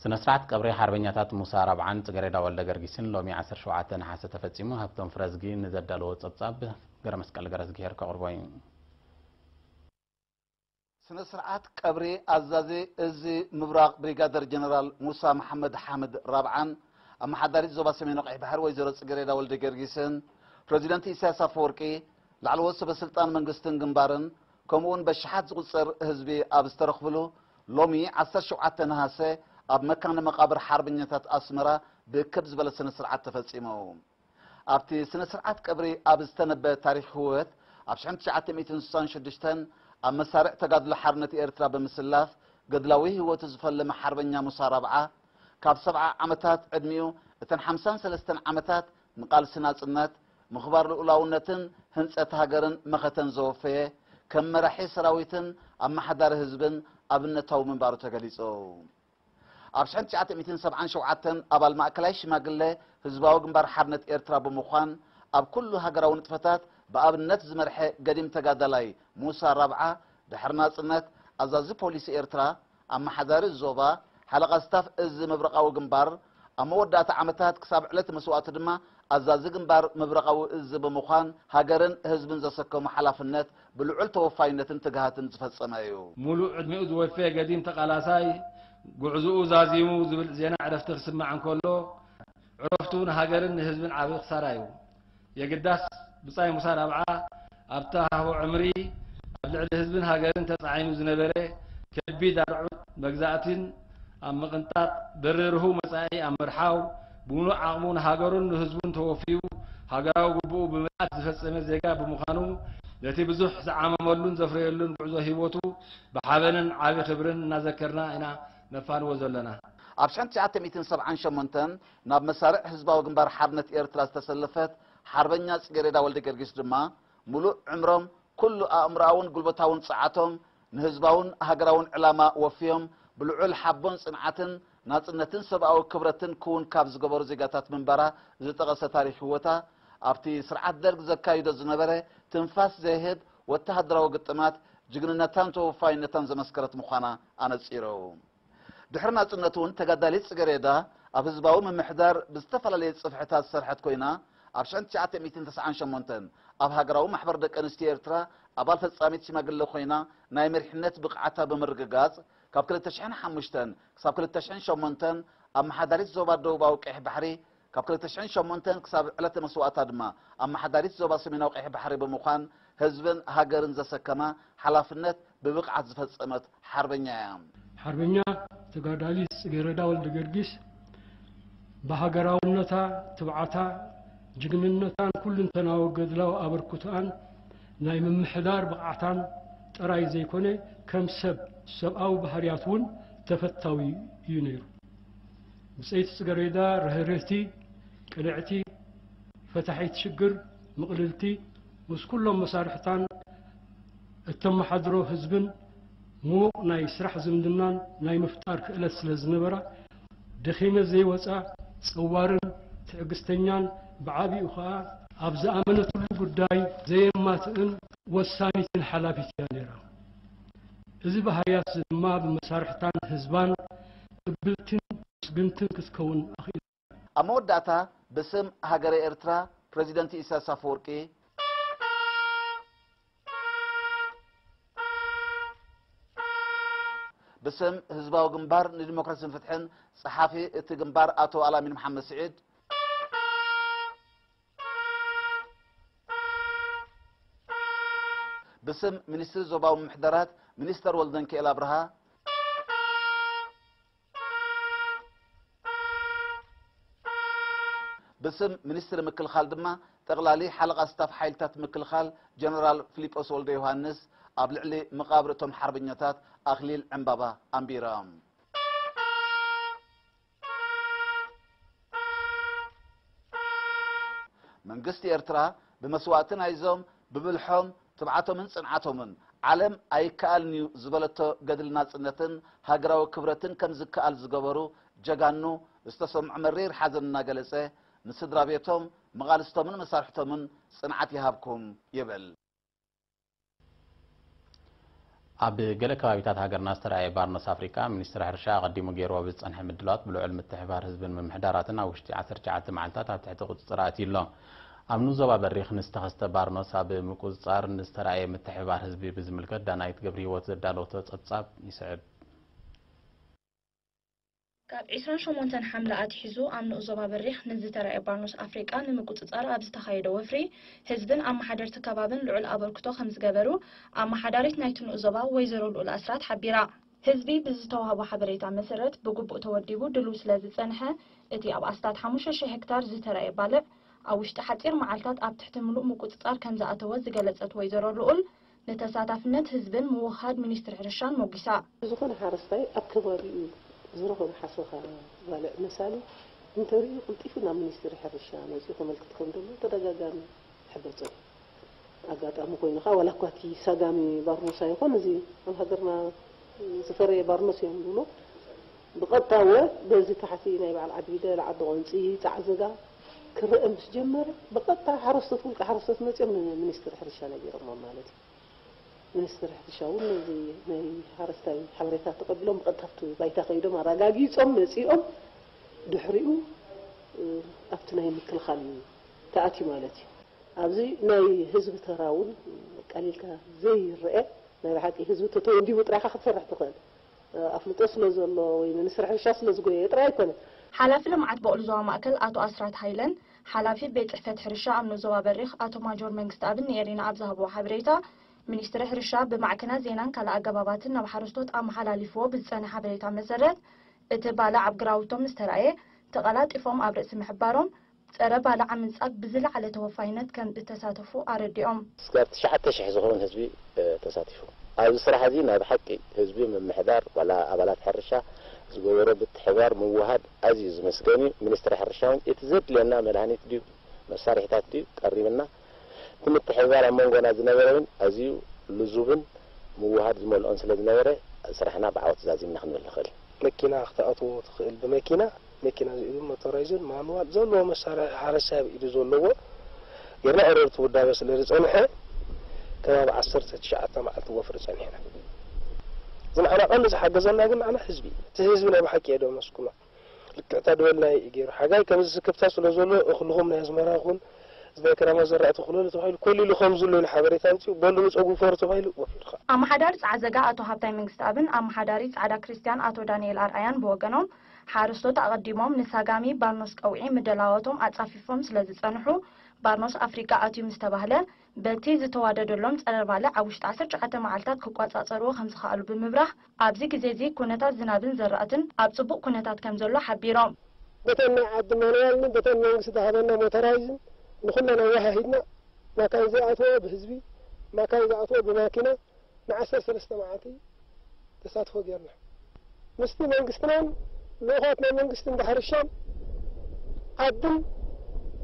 ስነ ስርዓት ቀብሪ ሓርበኛታት ሙሳ ራብዓን ጽገሬዳ ወልደ ገርጊስን ሎሚ ዓሰርተ ሸውዓተ ነሓሰ ተፈጺሙ። ሃብቶም ፍረዝጊ ንዘዳለዎ ጸብጻብ ገረመስቀል ገረዝግሄር ከቕርቦ እዩ። ስነ ስርዓት ቀብሪ ኣዛዚ እዚ ምብራቕ ብሪጋደር ጀነራል ሙሳ መሓመድ ሓምድ ራብዓን ኣመሓዳሪት ዞባ ሰሜን ቀይሕ ባሕሪ ወይዘሮ ጽገሬዳ ወልደ ገርጊስን ፕረዚደንት ኢሳያስ ኣፈወርቂ ላዕለዎት ሰበ ስልጣን መንግስትን ግንባርን ከምኡውን በሽሓት ዝቑጸር ህዝቢ ኣብ ዝተረኽብሉ ሎሚ ዓሰርተ ሸውዓተ ነሃሰ ኣብ መካነ መቓብር ሓርበኛታት ኣስመራ ብክብ ዝበለ ስነ ስርዓት ተፈጺሙ። ኣብቲ ስነ ስርዓት ቀብሪ ኣብ ዝተነበ ታሪኽ ህወት ኣብ ሽሕን ትሽዓተ ሚእትን ስሳን ሽዱሽተን ኣብ መሳርዕ ተጋድሎ ሓርነት ኤርትራ ብምስላፍ ገድላዊ ህይወቱ ዝፈለመ ሓርበኛ ሙሳ ራብዓ ካብ ሰብዓ ዓመታት ዕድሚኡ እተን ሓምሳን ሰለስተን ዓመታት ንቃልሲ ናጽነት፣ ምኽባር ልኡላውነትን ህንጸት ሃገርን መኸተን ዘወፈየ ከም መራሒ ሰራዊትን ኣመሓዳሪ ህዝብን ኣብነታዊ ምንባሩ ተገሊጹ። ኣብ ሽሕን ትሽዓተ ሚእትን ሰብዓን ሸውዓተን ኣባል ማእከላይ ሽማግለ ህዝባዊ ግንባር ሓርነት ኤርትራ ብምዃን ኣብ ኩሉ ሃገራዊ ንጥፈታት ብኣብነት ዝመርሐ ገዲም ተጋዳላይ ሙሳ ራብዓ ድሕሪ ናጽነት ኣዛዚ ፖሊስ ኤርትራ፣ ኣመሓዳሪ ዞባ፣ ሓለቓ ስታፍ እዚ ምብራቓዊ ግንባር፣ ኣብ መወዳእታ ዓመታት ክሳብ ዕለት መስዋእቱ ድማ ኣዛዚ ግንባር ምብራቓዊ እዚ ብምዃን ሃገርን ህዝብን ዘሰከሞ ሓላፍነት ብልዑል ተወፋይነትን ትግሃትን ዝፈጸመ እዩ። ሙሉእ ዕድሚኡ ዝወፈየ ገዲም ተቓላሳይ ጉዕዝኡ ዛዚሙ ዝብል ዜና ዕረፍቲ ክስማዕ እንከሎ ዕረፍቱ ንሃገርን ንህዝብን ዓቢ ክሳራ እዩ። የግዳስ ብጻይ ሙሳ ራብዓ ኣብታ ሃሆ ዕምሪ ኣብ ልዕሊ ህዝብን ሃገርን ተጻዒኑ ዝነበረ ከቢድ ኣርዑት መግዛእትን ኣብ ምቕንጣጥ፣ በሪ ርሁው መጻኢ ኣብ ምርሓው፣ ብምሉእ ዓቕሙ ንሃገሩን ንህዝቡን ተወፊዩ፣ ሃገራዊ ግቡኡ ብምልኣት ዝፈጸመ ዜጋ ብምዃኑ፣ ነቲ ብዙሕ ዝዓመመሉን ዘፍረየሉን ጉዕዞ ህይወቱ ብሓበንን ዓቢ ክብርን እናዘከርና ኢና ነፋንዎ ዘለና። ኣብ ሽሕን ትሽዓተ ሚእትን ሰብዓን ሸሞንተን ናብ መሳርዕ ህዝባዊ ግንባር ሓርነት ኤርትራ ዝተሰለፈት ሓርበኛ ጽጌሬዳ ወልደ ጊዮርጊስ ድማ፣ ምሉእ ዕምሮም ኩሉ ኣእምሮኣውን ጉልበታውን ጸዓቶም ንህዝባውን ሃገራውን ዕላማ ወፍዮም፣ ብልዑል ሓቦን ጽንዓትን ናጽነትን ሰብኣዊ ክብረትን ክውን ካብ ዝገበሩ ዜጋታት ምንባራ ዝጠቐሰ ታሪኽ ህይወታ፣ ኣብቲ ስርዓት ደርግ ዘካይዶ ዝነበረ ትንፋስ ዘይህብ ወተሃደራዊ ግጥማት ጅግንነታን ተወፋይነታን ዘመስከረት ምዃና ኣነጺሩ። ድሕሪ ናጽነቱ እውን ተጋዳሊት ጽገሬዳ ኣብ ህዝባዊ ምምሕዳር ብዝተፈላለየ ጽፍሕታት ዝሰርሐት ኮይና፣ ኣብ ሽሕን ትሽዓተ ሚእትን ተስዓን ሸሞንተን ኣብ ሃገራዊ ማሕበር ደቂ ኣንስትዮ ኤርትራ ኣባል ፈጻሚት ሽማግለ ኮይና ናይ መሪሕነት ብቕዓታ ብምርግጋጽ፣ ካብ ክልተ ሽሕን ሓሙሽተን ክሳብ ክልተ ሽሕን ሸሞንተን ኣመሓዳሪት ዞባ ደቡባዊ ቀይሕ ባሕሪ፣ ካብ ክልተ ሽሕን ሸሞንተን ክሳብ ዕለተ መስዋእታ ድማ ኣመሓዳሪት ዞባ ሰሜናዊ ቀይሕ ባሕሪ ብምዃን ህዝብን ሃገርን ዘሰከማ ሓላፍነት ብብቕዓት ዝፈጸመት ሓርበኛ እያ። ሓርበኛ ተጋዳሊት ጽጌረዳ ወልደ ጊዮርጊስ ብሃገራውነታ፣ ትብዓታ፣ ጅግንነታን ኩልንተናዊ ገድላዊ ኣበርክቶኣን ናይ ምምሕዳር ብቕዓታን ጥራይ ዘይኮነ፣ ከም ሰብ፣ ሰብኣዊ ባህርያት እውን ተፈታዊ እዩ ነይሩ። ብጸይቲ ጽገሬዳ ርህርህቲ፣ ቅንዕቲ፣ ፈታሒት ሽግር፣ ምቕልልቲ፣ ምስ ኩሎም መሳርሕታን እተመሓድሮ ህዝብን ምዉቕ ናይ ስራሕ ዝምድናን ናይ ምፍጣር ክእለት ስለ ዝነበራ፣ ደኺመ ዘይወጻ፣ ጸዋርን ትዕግስተኛን፣ ብዓቢኡ ኸኣ ኣብ ዝኣመነትሉ ጉዳይ ዘየማትእን ወሳኒትን ሓላፊት እያ ነይራ። እዚ ባህርያት እዚ ድማ ብመሳርሕታን ህዝባን ቅብልትን ምስግንትን ክትከውን ኣኽኢላ። ኣብ መወዳእታ ብስም ሃገረ ኤርትራ ፕረዚደንት ኢሳያስ ኣፈወርቂ፣ ብስም ህዝባዊ ግንባር ንዲሞክራሲን ፍትሕን ጸሓፊ እቲ ግንባር ኣቶ ኣልኣሚን መሓመድ ስዒድ፣ ብስም ሚኒስትሪ ዞባዊ ምምሕዳራት ሚኒስተር ወልደንኪኤል ኣብርሃ፣ ብስም ሚኒስትሪ ምክልኻል ድማ ጠቕላሊ ሓለቓ ስታፍ ሓይልታት ምክልኻል ጀነራል ፊሊጶስ ወልደ ዮሃንስ ኣብ ልዕሊ መቓብር እቶም ሓርበኛታት ኣኽሊል ዕምባባ ኣንቢሮም። መንግስቲ ኤርትራ ብመስዋእቲ ናይዞም ብብልሖም፣ ትብዓቶምን ጽንዓቶምን ዓለም ኣይከኣልን እዩ ዝበለቶ ገድሊ ናጽነትን ሃገራዊ ክብረትን ከም ዝከኣል ዝገበሩ ጀጋኑ ዝተሰምዖ መሪር ሓዘን እናገለጸ፣ ንስድራ ቤቶም፣ መቓልስቶምን መሳርሕቶምን ጽንዓት ይሃብኩም ይብል። ኣብ ገለ ከባቢታት ሃገርና ዝተራእየ ባርኖስ ኣፍሪቃ፣ ሚኒስትሪ ሕርሻ ኣቐዲሙ ገይርዎ ብዝጸንሐ ምድላዋት ብልዑል ምትሕብባር ህዝብን ምምሕዳራትን ኣብ ውሽጢ ዓሰርተ ትሽዓተ መዓልታት ኣብ ትሕቲ ቁጽጽር ኣትዩ ኣሎ። ኣብ ንዞባ በሪኽ ንዝተኸስተ ባርኖስ ኣብ ምቁጽጻር ንዝተራእየ ምትሕብባር ህዝቢ ብዝምልከት ዳናይት ገብረሂወት ዘዳለወቶ ጸብጻብ ይስዕብ። ካብ ዒስራን ሸሞንተን ሓምለ ኣትሒዙ ኣብ ንኡስ ዞባ በሪኽ ንዝተራእየ ባርኖስ ኣፍሪቃ ንምቁጽጻር ኣብ ዝተኻየደ ወፍሪ፣ ህዝብን ኣመሓደርቲ ከባብን ልዑል ኣበርክቶ ከምዝገበሩ ኣመሓዳሪት ናይቲ ንኡስ ዞባ ወይዘሮ ልኡል ኣስራት ሓቢራ። ህዝቢ ብዝተዋህቦ ሓበሬታ መሰረት ብግቡእ ተወዲቡ ድሉው ስለዝጸንሐ፣ እቲ ኣብ ኣስታት ሓሙሽተ ሽሕ ሄክታር ዝተራእየ ባልዕ ኣብ ውሽጢ ሓጺር መዓልታት ኣብ ትሕቲ ምሉእ ምቁጽጻር ከምዝኣተወ ዝገለጸት ወይዘሮ ልኡል፣ ንተሳታፍነት ህዝብን ምውህሃድ ሚኒስትሪ ሕርሻን ሞጒሳ። ዝኾነ ሓረስታይ ኣብ ከባቢኡ ዝረኸቦ ሓሰኻ ባልዕ መሳሊ እንተርእዩ ቅልጢፉ ናብ ሚኒስትሪ ሕርሻ መጺኡ ከመልክት ከም ዘለዎ ተደጋጋሚ ይሕበር ጸኒሑ። ኣጋጣሚ ኮይኑ ኸኣ ዋላ እኳ እቲ ሳጋሚ ባርኖስ ኣይኾን፣ እዚ ኣብ ሃገርና ዝፈረየ ባርኖስ እዮም ዝብሎ። ብቐጥታ ወ በዚ ታሕቲ ናይ በዓል ዓዲ ቢደል፣ ዓዲ ቆንጺ፣ ጻዕዘጋ ክረአ ምስ ጀመረ ብቐጥታ ሓረስቶት፣ ውልቀ ሓረስቶት መጺኦም ንሚኒስትሪ ሕርሻ ነጊሮሞም ማለት እዩ። ሚኒስትሪ ሕርሻ እውን ነዚ ናይ ሓረስታይ ሓበሬታ ተቐቢሎም ብቐጥታ ኣብቲ ባይታ ከይዶም ኣረጋጊጾም መጺኦም ድሕሪኡ ኣብቲ ናይ ምክልኻል እዩ ተኣትዩ ማለት እዩ። ኣብዚ ናይ ህዝቢ ተራ እውን ቀሊልካ ዘይረአ ናይ ብሓቂ ህዝቢ ተተወዲቡ ጥራይኻ ክትሰርሕ ትኽእል ኣፍልጦ ስለ ዘሎ ወይ ሚኒስትሪ ሕርሻ ስለ ዝጎየየ ጥራይ ኣይኮነን። ሓላፊ ልምዓት በቕሊ ዞባ ማእከል ኣቶ ኣስራት ሃይለን ሓላፊ ቤት ጽሕፈት ሕርሻ ኣብ ንኡስ ዞባ በሪኽ ኣቶ ማጆር መንግስተኣብን ንኤሪና ኣብ ዝሃብዎ ሓበሬታ፣ ሚኒስትሪ ሕርሻ ብማዕከናት ዜናን ካልእ ኣገባባትን ናብ ሓረስቶት ኣመሓላሊፍዎ ብዝጸንሐ ሓበሬታ መሰረት፣ እቲ ባልዕ ኣብ ግራውቶም ምስ ተራእየ ተቐላጢፎም ኣብ ርእሲ ምሕባሮም፣ ጸረ ባልዕ ኣብ ምንጻግ ብዝለዓለ ተወፋይነት ከም እተሳተፉ ኣረዲኦም። ስጋብ ትሽዓተ ሽሕ ዝኸውን ህዝቢ ተሳቲፉ። ኣብዚ ስራሕ እዚ ናይ ብሓቂ ህዝቢ ምምሕዳር ዋላ ኣባላት ሕርሻ ዝገበሮ ምትሕብባር ምውህሃድ ኣዝዩ ዝምስገን እዩ። ሚኒስትሪ ሕርሻ እውን እቲ ዘድልየና መድሃኒት ድዩ መሳርሒታት ድዩ ቀሪብና እቲ ምትሕብባር ኣብ መንጎና ዝነበረ እውን ኣዝዩ ልዙብን ምውሃድ ዝመልኦን ስለ ዝነበረ ስራሕና ብዓወት ዛዚምና ክንብል ንኽእል። መኪና ክትኣትዎ ትኽእል ብመኪና መኪና ዝኢዱ ሞቶራይዝን ማኑዋል ዘለዎ መሳርሒ ሓረስታይ ኣብ ኢዱ ዘለዎ ጌርና ኦረር እቲ ውዳበ ስለ ዝጸንሐ ከባቢ ዓሰርተ ትሽዓተ መዓልቲ ወፍሪ ጸኒሕና። እዚ ንዓና ቀንዲ ዝሓገዘና ግን ንዓና ህዝቢ እዩ። እቲ ህዝቢ ናይ ብሓቂ እየ ዶ መስግኖ። ልክዕ እታ ድበልናዮ እዩ ገይሩ። ሓጋይ ከምዚ ስክፍታ ስለ ዘሎ እኽልኹም ናይ ኣዝመራ ይኹን እዚ ናይ ክራማት ዘራእቲ እኽለሉ ተባሂሉ ኮሊሉ ከም ዝሎ ኢሉ ሓበሬታ ኣምጺኡ በሉ ንጸጉ ፍኸሩ ተባሂሉ ወፊሩ ከኣ። ኣመሓዳሪ ጸዓዘጋ ኣቶ ሃብታይ መንግስተኣብን ኣመሓዳሪ ጻዕዳ ክርስትያን ኣቶ ዳንኤል ኣርኣያን ብወገኖም ሓረስቶት ኣቐዲሞም ንሳጋሚ ባርኖስ ቀውዒ ምደላዎቶም ኣጻፊፎም ስለ ዝጸንሑ ባርኖስ ኣፍሪቃ ኣትዩ ምስ ተባህለ በቲ ዝተዋደደሎም ጸረ ባልዕ ኣብ ውሽጢ ዓሰርተ ትሽዓተ መዓልታት ክቋጻጸርዎ ከም ዝኸኣሉ ብምብራህ ኣብዚ ግዜ እዚ ኩነታት ዝናብን ዘራእትን ኣብ ጽቡቕ ኩነታት ከም ዘሎ ሓቢሮም። በተን ናይ ዓዲ ማንዋልን በተን መንግስቲ ዝሃበና ሞተራይዝን ንኹለን ኣወሃሂድና ማካይን ዘይኣትዎ ብህዝቢ ማካይን ዝኣትዎ ብማኪና ንዓሰርተ ሰለስተ መዓልቲ ተሳትፎ ጌርና ምስቲ መንግስትናን ልኡኻት ናይ መንግስቲ እንዳ ሕርሻን ዓድን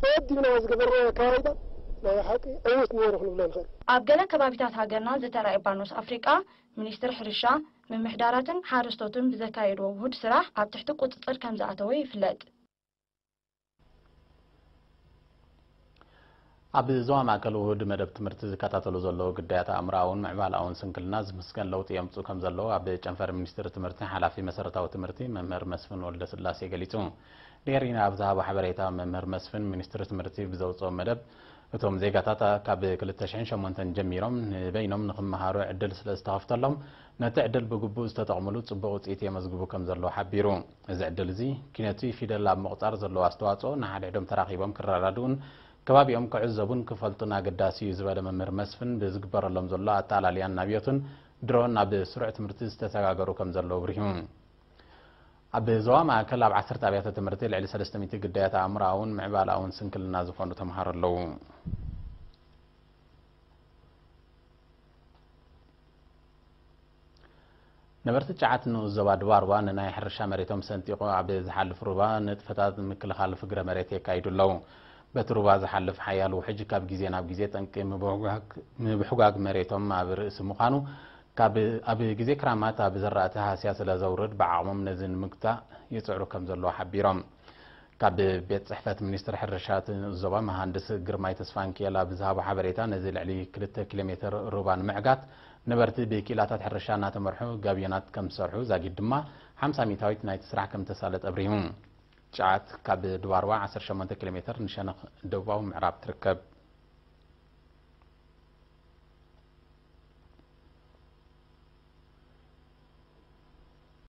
ተወዲብና ዝገበርናዮ ኣካያይዳ ናይ ብሓቂ ዕዉት ነይሩ ክንብሎ ንኽእል። ኣብ ገለ ከባቢታት ሃገርና ዝተራእየ ባርኖስ ኣፍሪቃ ሚኒስትሪ ሕርሻ፣ ምምሕዳራትን ሓረስቶትን ብዘካየድዎ ውሁድ ስራሕ ኣብ ትሕቲ ቁጽጽር ከምዝኣተወ ይፍለጥ። ኣብ ዞባ ማእከል ውሁድ መደብ ትምህርቲ ዝከታተሉ ዘለዉ ግዳያት ኣእምሮኣውን ምዕባለኣውን ስንክልና ዝምስገን ለውጢ የምጽኡ ከም ዘለዉ ኣብ ጨንፈር ሚኒስትሪ ትምህርቲ ሓላፊ መሰረታዊ ትምህርቲ መምህር መስፍን ወልደስላሴ ገሊጹ። ንኤሪና ኣብ ዝሃቦ ሓበሬታ መምህር መስፍን ሚኒስትሪ ትምህርቲ ብዘውጽኦ መደብ እቶም ዜጋታት ካብ ክልተ ሽሕን ሸሞንተን ጀሚሮም ንበይኖም ንኽመሃሩ ዕድል ስለ ዝተኸፍተሎም፣ ነቲ ዕድል ብግቡእ ዝተጠቕምሉ ጽቡቕ ውጽኢት የመዝግቡ ከም ዘለዉ ሓቢሩ። እዚ ዕድል እዚ፣ ኪነቲ ፊደል ኣብ ምቑጻር ዘለዎ ኣስተዋጽኦ፣ ንሓድሕዶም ተራኺቦም ክረዳድኡን ከባቢኦም ክዕዘቡን ክፈልጡን ኣገዳሲ እዩ ዝበለ መምህር መስፍን፣ ብዝግበረሎም ዘሎ ኣጠኣላልያን ናብዮትን ድሮ ናብ ስሩዕ ትምህርቲ ዝተሰጋገሩ ከም ዘለዉ ኣብሪሁ። ኣብ ዞባ ማእከል ኣብ ዓሰርተ ኣብያተ ትምህርቲ ልዕሊ ሰለስተ ሚእቲ ግዳያት ኣእምሮኣውን ምዕባለኣውን ስንክልና ዝኾኑ ተምሃሮ ኣለዉ። ነበርቲ ጫዓት ንኡስ ዞባ ድባርባ ንናይ ሕርሻ መሬቶም ሰንጢቑ ኣብ ዝሓልፍ ሩባ ንጥፈታት ምክልኻል ፍግረ መሬት የካይዱ ኣለዉ። በቲ ሩባ ዝሓልፍ ሓያል ውሕጅ ካብ ግዜ ናብ ግዜ ጠንቂ ምብሕጓግ መሬቶም ኣብ ርእሲ ምዃኑ ካብ ኣብ ግዜ ክራማት ኣብ ዘራእቲ ሃስያ ስለ ዘውርድ ብዓቕሞም ነዚ ንምግታእ ይጽዕሩ ከም ዘለዉ ሓቢሮም። ካብ ቤት ጽሕፈት ሚኒስትሪ ሕርሻ እቲ ንኡስ ዞባ መሃንድስ ግርማይ ተስፋንኪኤል ኣብ ዝሃቦ ሓበሬታ ነዚ ልዕሊ ክልተ ኪሎ ሜተር ሩባ ንምዕጋት ነበርቲ ብኪኢላታት ሕርሻ እናተመርሑ ጋብዮናት ከም ዝሰርሑ ዛጊድ ድማ ሓምሳ ሚእታዊት ናይቲ ስራሕ ከም ተሳለጠ ኣብሪሁ። ጫት ካብ ድባርዋ ዓሰርተ ሸሞንተ ኪሎ ሜትር ንሸነኽ ደቡባዊ ምዕራብ ትርከብ።